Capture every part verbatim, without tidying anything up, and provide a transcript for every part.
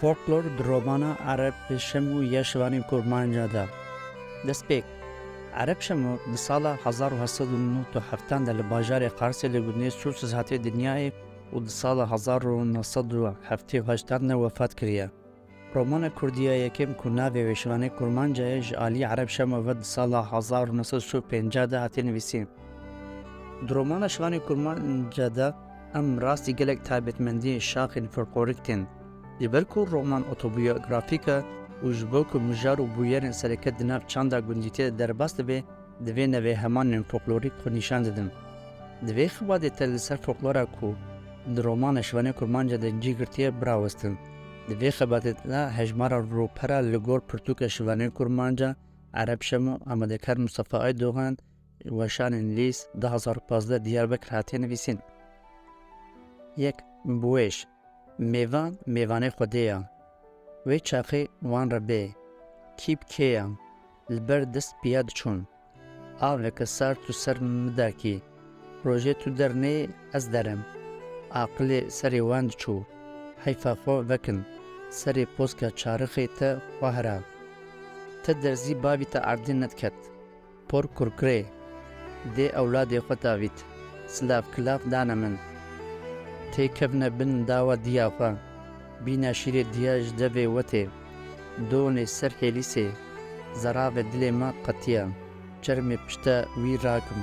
Folklor di romana Ereb Şemo ya Şivanê Kurmanca de. Destpêk, Ereb Şemo di sala hezar û heft sed û nod û heftan de li bajarê Qarsê li gundê Sûsiz hatiye dinyayê û di sala hezar û neh sed û heftê û heştan de wefat kiriye. Romana Kurdî ya yekem ku navê wê Şivanê Kurmanca ye, ji alî Ereb Şemo ve di sala hezar û neh sed û sî û pênc de hatiye nivîsîn. Di romana Şivanê Kurmanca de em rastî gelek taybetmendiyên şaxên folklorîk tên. Ji ber ku roman otobiyografîk e û ji bo ku mijar û bûyerên sereke di nav çanda gundîtiyê de derbas dibe, divê nevê hemanên folklorîk xwe nîşan didin. Di vê xebatê te li ser folklora ku di romana Şivanê Kurmanca de cî girtiye birawestin. Di vê xebatê de hejmara rûpera li gor pirtûka Şivanê Kurmanca, Ereb Şemo, amadekar Mustafa Aydogan, Weşanên Lîs, du hezar û pazdeh, Diyarbekir hatiye nivîsîn. Yek, Biwêj. Mêvan, mêvanê Xwedê ya. Wê çaxê wan re bê. Kî bi kê ya? Li ber dest piya diçûn. Aveke sar tu ser min dakî. Rojê tu derneyê ez derim. Aqilê serê wan diçû. Heyfa xwe vekin. Serê poska çarixê te xwe hera. Te derzî bavî te erdê nediket. Por kurkurê. Dê ewladê xwe davît. Silav kilav dane min. Tê kevne bin dawa diya xwe. Bîna şîrê diya ji devê wetê. Donê ser hêlîsê. Zerave dilê me qetiya. Çermê pişta wî rakim.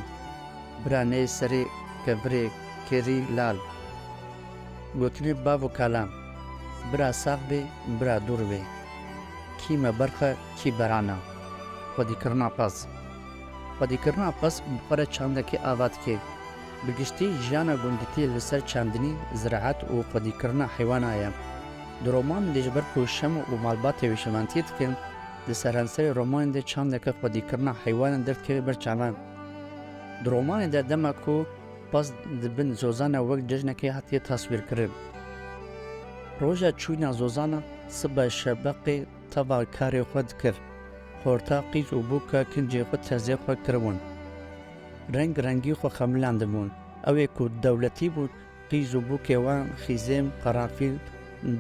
Bira neyê serê kevirê kerî lal. Gotinê bav û kalan. Bira sax bê, bira dûr bê. Kî me berxe, kî berana. Xwedîkirina pez. Xwedîkirina pez bi xwe re çandekî ava dike. Bi giştî jiyana gundîtiyê li ser çandinî, ziraet û xwedîkirina heywana ye. Di romanê de ji ber ku Şemo û malbatê wê şiventiyê dikin, di seranserê romanê de çandeke xwedîkirina heywanan derdikeve ber çavan. Di romanê de dema ku pez di bin zozana wek cejnekê hatiye taswîrkirin. Roja çûyîna zozana sibe şebeqê teva karê xwe dikir. Xorta qîz û bûka kincê xwe tezê xwe kiribûn. Reng rengî xwe xemilandibûn. Ew ê ku dewletî bûn, qîz û bûkê wan xîzêm, qeranfîl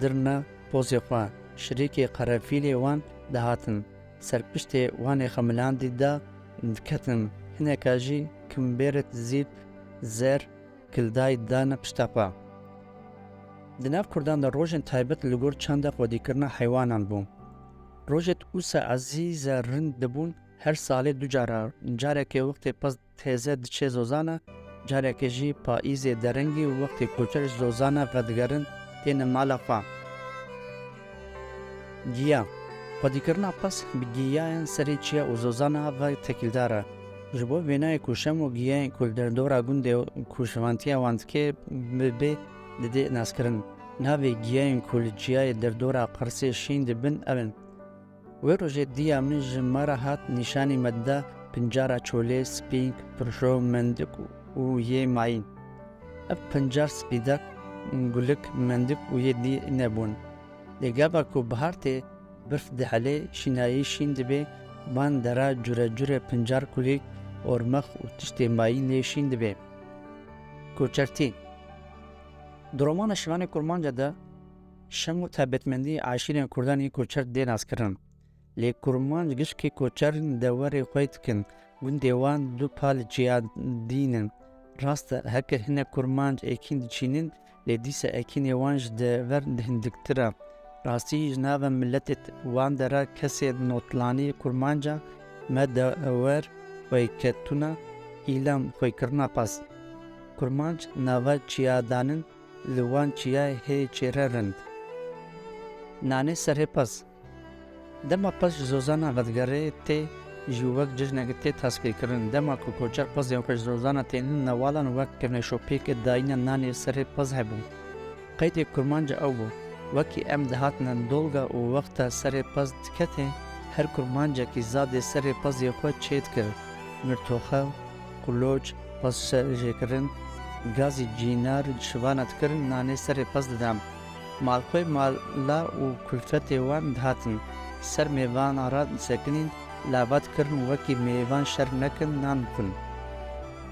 dirna pozê xwe. Şirîkê qeranfîlê wan dihatin. Ser piştê wan ê xemilandî de diketin. Hineka jî kimbêret zîp, zer, kildayî dane pişta xwe. Di nav Kurdan de rojên taybet li gor çanda xwedîkirina heywanan bû. Rojêt wisa ezîze rind dibûn, her salê du cara, carekê wextê pez teze diçe zozana, carekê jî payîzê derengî û wextê koçer ji zozana vedigerin têne mala xwe. Giya. Xwedîkirina pez bi giyayên serê çiya û zozana ve tekîldar e. Ji bo vênayê ku Şemo giyayên ku li derdora gundê ku şivantiya wan dike bibe didê naskirin. Navê giyayên ku li çiyayê derdora Qersê şîn dibin ev in. Wê rojê diya min ji me re hat nîşanî me dida pincara çolê, spîng, pirşo, mendik û yê mayîn. Ev pincar spîdak, gulik, mendik û yê dî nebûn. Lê gava ku bihar tê, birf dihelê, şînayî şîn dibe, van dera cure cure pincar kulîk, ormex û tiştê mayîn lê şîn dibe. Koçertî. Di romana Şivanê Kurmanca de Şemo taybetmendî eşîrên Kurdan yên koçer dê naskirin. Lê Kurmanc gişkê koçer deverê xwe dikin. Gundê wan du pal çiya dîn in. Rast e, heke hinek Kurmanc êkîn diçînin, lê dîsa êkînê wan ji dever hindiktir e. Rastî ji nava miletê wan de re kesê notlanî Kurmanca me dewer xweketuna îlam xwekirina pez. Kurmanc nava çiya danin li wan çiyayê hê çêre rind. Nanê serê pez. Dema pez ji zozana vedigere tê jî wek cejneke tê tasvîrkirin. Dema ku koçer pezên xwe ji zozana tênin newalan wek kevneşopêke dayîna nanê serê pez hebû. Qeydê Kurmanca ew bû, wekî em dihatine dolga û wexta serê pez dikete, her Kurmancekî zadê serê pezê xwe çêdikir. Mirtoxe, quloç, pez jêkirin, gazî cînar şivana dikirin, nanê serê pez didan. Malxwê mala û kulfetê wan dihatin ser mêvana re disekinîn, lava dikirin wekî mêvan şer nekin nan bixwin.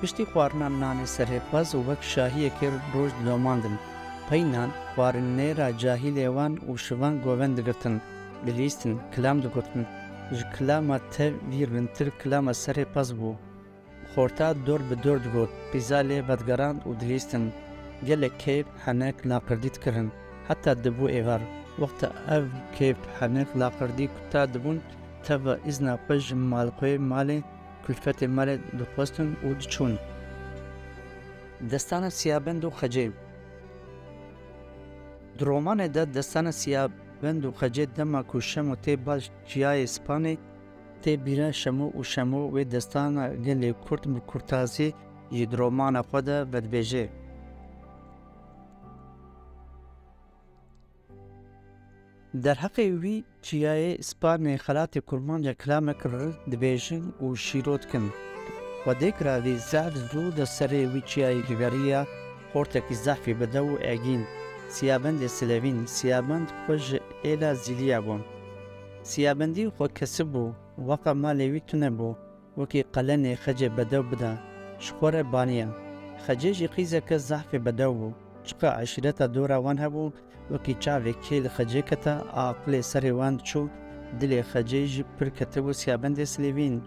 Piştî xwarina nanê serê pez wek şahiyekê roj didomandin. Pey nan, Xwarinê ra cahîlê wan û şivan govend digirtin, dilîstin, kilam digotin. Ji kilama te vî rintir kilama serê pez bû. Xorta dor bi dor digot, pîza lê vedigerand û dilîstin. Gelek keyf, henek, laqirdî dikirin. Heta dibû êvar. Wexta ev keyf, henek, laqirdî kuta dibûn, teva îzna xwe ji malxwê malê, kulfetê malê dixwestin û diçûn. Destana Siyabend û Xecê. Di romanê de destana Siyabend û Xecê dema ku Şemo tê ba çiyayê Spanê, tê bîra Şemo û Şemo wê destana gelê kurt bi kurtazî jî di romana xwe de vedibêje. Derheqê wî çiyayê Spanê xelatê kurmanca kilamek rind dibêjin û şîrot dikin. Xwedêk ra vî zehf zû de serê wî çiyayê digeriya xortekî zehfî bedew û egîn. Siyabendê Silevîn, Siyabend xwe ji êla zîliya bû. Siyabendî xwe kesibû, weqa malê wî tune bû, wekî qelenê Xecê bedew bida, ji xwe re baniya. Xecê jî qîzeke zehfê bedew bû. Çiqa eşîreta dora wan hebû, wekî çavê kê li Xecê keta, aqilê serê wan diçû, dilê Xecê jî pir ketibû Siyabendê Silêvîn.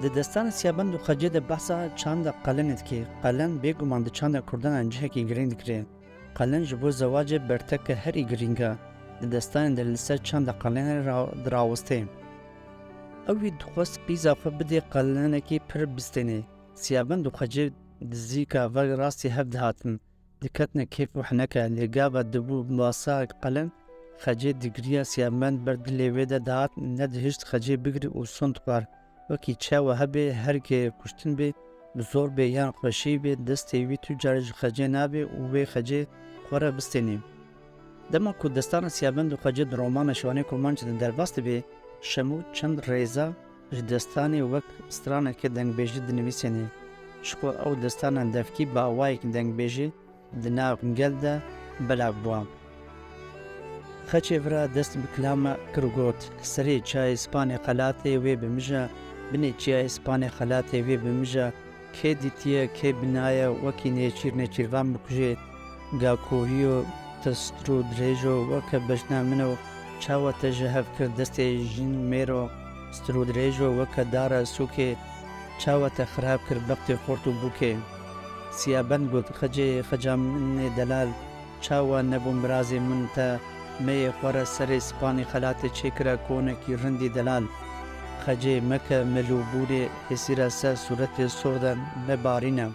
Di destana Siyabend û Xecê de behsa çanda qelenê dike. Qelen bêguman di çanda kurdan cihekî girîng digire. Qelen ji bo zewacê berteke herî girîng e. Di destanê de li ser çanda qelenê ra-, dirawistê. Ew wî dixwest qîza xwe bidê qelenekî pir bistênê. Siyabend û Xecê di zîka ve rastî hev dihatin. Diketine kêf û heneke, lê gava dibû masa qelen, Xecê digiriya, Siyabend ber dilê wê de dihat, nedihişt Xecê bigire û sond dixwar. Wekî çawa hebe, her ke kuştin bê, bi zor bê yan xweşî bê, destê wî tu carî ji Xecê nabe û wê Xecê xwe re bistênê. Dema ku destana Siyabend û Xecê di romana Şivanê Kurmanc de derbas dibe, Şemo çend rêza ji destanê wek straneke dengbêjî dinivîsêne. Ji xwe ew destana devkî bi awayek dengbêjî di nav gel de belav bû. Xecê vira dest bi kilama kir û got, Serê çiyayê Spanê xelatê wê bi min ja, binê çiyayê Spanê xelatê wê bi min ja, kê dîtiye, kê binaye, wekî nêçîr nêçîrvan bikujê, ga kohiyo, te stir û dirêjo weke bejna min o, çawa te ji hev kir destê jin mêro, stir û dirêjo weke dara sûkê, çawa te xirab kir bextê xort û bûkê. Siyabend got, Xecê, Xeca min ê delal, çawa nebû mirazê min te, meyê xwe re serê Spanî xelatê çêkira konekî rindî delal. Xecê meke melûbûrê hêsîra ser sûretê sor de mebarîne.